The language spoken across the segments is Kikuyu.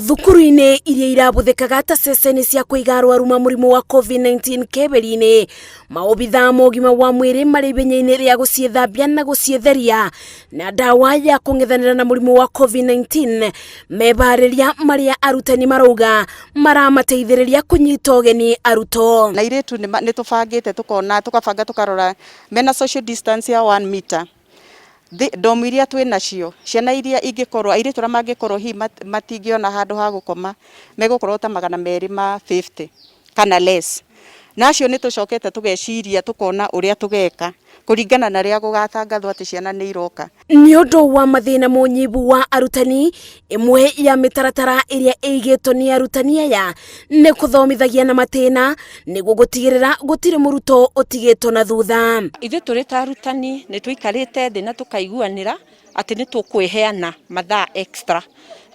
Thukuru-inĩ iria irabũthĩkaga ta ceceni cia kũiga arwaru ma mũrimũ wa COVID-19 keberi-inĩ, maobithaa ma ũgima wa mwĩrĩ marĩ ithenya-inĩ rĩa gũciĩthambia na gũciĩtheria na ndawa ya kũng'ethanĩra na mũrimũ wa COVID-19, mebarĩria marĩa arutani marauga maramateithĩrĩria kũnyita ũgeni arutwo. Na airĩtu nĩ tũbangĩte tũkona tũkabanga tũkarora mena social distance ya 1 meter. Ndomu iria twĩ nacio, ciana iria ingĩkorwo, airĩtu arĩa mangĩkorwo hihi matingĩona handũ ha gũkoma, megũkorwo ta 250 kana less. Na acio nĩ tũcokete tũgeciria tũkona ũrĩa tũgeka kũringana na rĩrĩa gũgatangathwo atĩ ciana nĩ iroka. Nĩ ũndũ wa mathĩna ma ũnyihu wa arutani, ĩmwe ya mĩtaratara ĩrĩa ĩigĩtwo nĩ arutani aya nĩ kũthomithagia na matĩna nĩguo gũtigĩrĩra gũtirĩ mũrutwo ũtigĩtwo na thutha. Ithuĩ tũrĩ ta arutani nĩ tũikarĩte thĩ na tũkaiguanĩra atĩ nĩ tũkwĩheana mathaa extra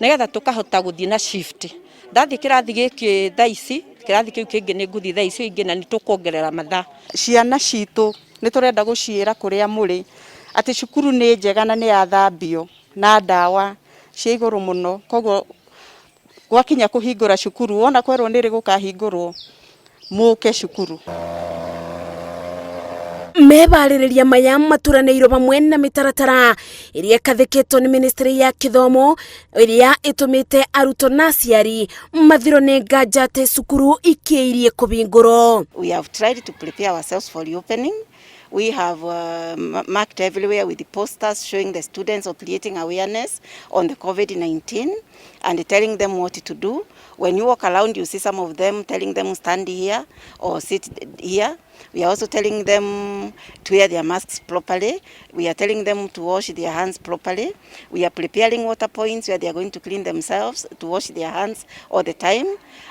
nĩgetha tũkahota gũthiĩ na shift. Ndathiĩ kĩrathi gĩkĩ thaa ici, kĩrathi kĩu kĩngĩ nĩ ngũthiĩ thaa icio ingĩ na nĩ tũkuongerera mathaa. Ciana citũ nĩ tũrenda gũciĩra kũrĩa mũrĩ atĩ cukuru nĩ njega na nĩ yathambio na ndawa cia igũrũ mũno, koguo gwakinya kũhingũra cukuru wona kwerwo nĩ rĩ gũkahingũrwo mũke cukuru. Mebarĩrĩria maya maturanĩirwo hamwe na mĩtaratara ĩrĩa ĩkathĩkĩtwo nĩ ministry ya gĩthomo ĩrĩa ĩtũmĩte arutwo na aciari mathirwo nĩ nganja atĩ cukuru ikĩirie kũhingũrwo. We have tried to prepare ourselves for reopening. We have marked everywhere with the posters showing the students or creating awareness on the COVID-19 and telling them what to do. When you walk around, you see some of them telling them stand here or sit here. We are also telling them to wear their masks properly. We are telling them to wash their hands properly. We are preparing water points where they are going to clean themselves, to wash their hands all the time.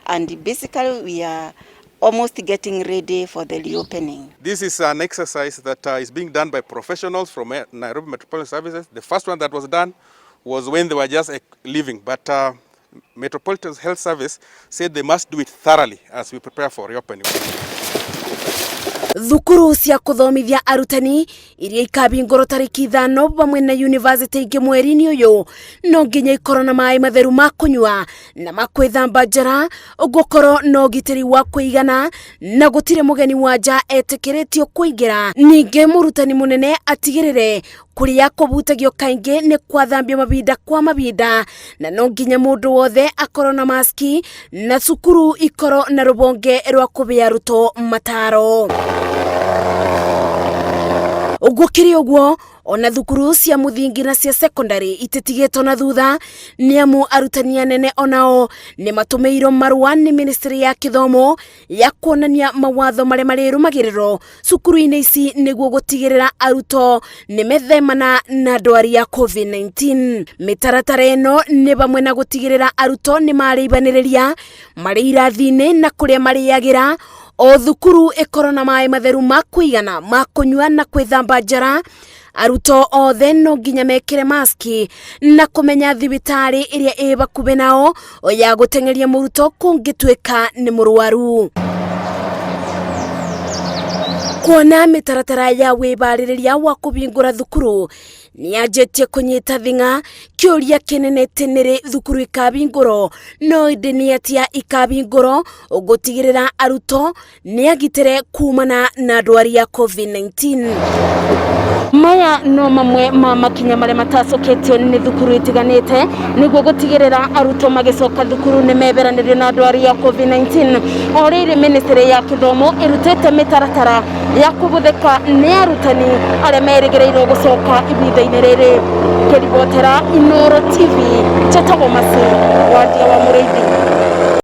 And basically, we are almost getting ready for the reopening. This is an exercise that is being done by professionals from Nairobi Metropolitan Services. The first one that was done was when they were just leaving, but Metropolitan Health Service said they must do it thoroughly as we prepare for reopening. Thukuru cia kũthomithia arutani iria ikahingũrwo tarĩki 5 hamwe na university ingĩ mweri-inĩ ũyũ no nginya ikorwo na maĩ matheru ma kũnyua na ma kwĩthamba njara, gũkorwo na ũgitĩri wa kũigana na gũtirĩ mũgeni wa nja etĩkĩrĩtio kũingĩra. Ningĩ mũrutani mũnene atigĩrĩre kũrĩa kũbutagio kaingĩ nĩ kwathambio mahinda kwa mahinda na no nginya mũndũ wothe akorwo na maski na cukuru ikorwo na rũhonge rwa kũhe arutwo mataro. Gũkĩrĩ ũguo, ona thukuru cia mũthingi na cia secondary ititigĩtwo na thutha nĩ amu arutani anene onao nĩ matũmĩirwo marũa nĩ ministry ya gĩthomo ya kuonania mawatho marĩa marĩrũmagĩrĩrwo cukuru-inĩ ici nĩguo gũtigĩrĩra arutwo nĩ methemana na ndwari ya COVID-19. Mĩtaratara ĩno nĩ hamwe na gũtigĩrĩra arutwo nĩ marĩibanĩrĩria marĩ irathi-inĩ na kũrĩa marĩagĩra, o thukuru ĩkorwo na maĩ matheru ma kũigana ma kũnyua na kwĩthamba njara, arutwo othe no nginya mekĩre maski na kũmenya thibitarĩ ĩrĩa ĩ hakuhĩ nao ya gũteng'eria mũrutwo kũngĩtuĩka nĩ mũrwaru. Kuona mĩtaratara ya wĩbarĩrĩria wa kũhingũra thukuru nĩyanjĩtie kũnyita thing'a, kĩũria kĩnene ti nĩrĩ thukuru ikahingũrwo no ĩndĩ nĩ atĩa ikahingũrwo gũtigĩrĩra arutwo nĩ agitĩre kumana na ndwari ya COVID-19. Maya no mamwe ma makinya marĩa matacũkĩtio nĩ thukuru itiganĩte nĩguo gũtigĩrĩra arutwo magĩcoka thukuru nĩ meberanĩrio na ndwari ya COVID-19. O rĩrĩ ministry ya gĩthomo ĩrutĩte mĩtaratara ya kũhũthĩka nĩ arutani arĩa merĩgĩrĩirwo gũcoka ihinda-inĩ rĩrĩ. Ngĩribotera Inooro TV, njĩtagwo Mercy Wandia wa Mũrĩithi.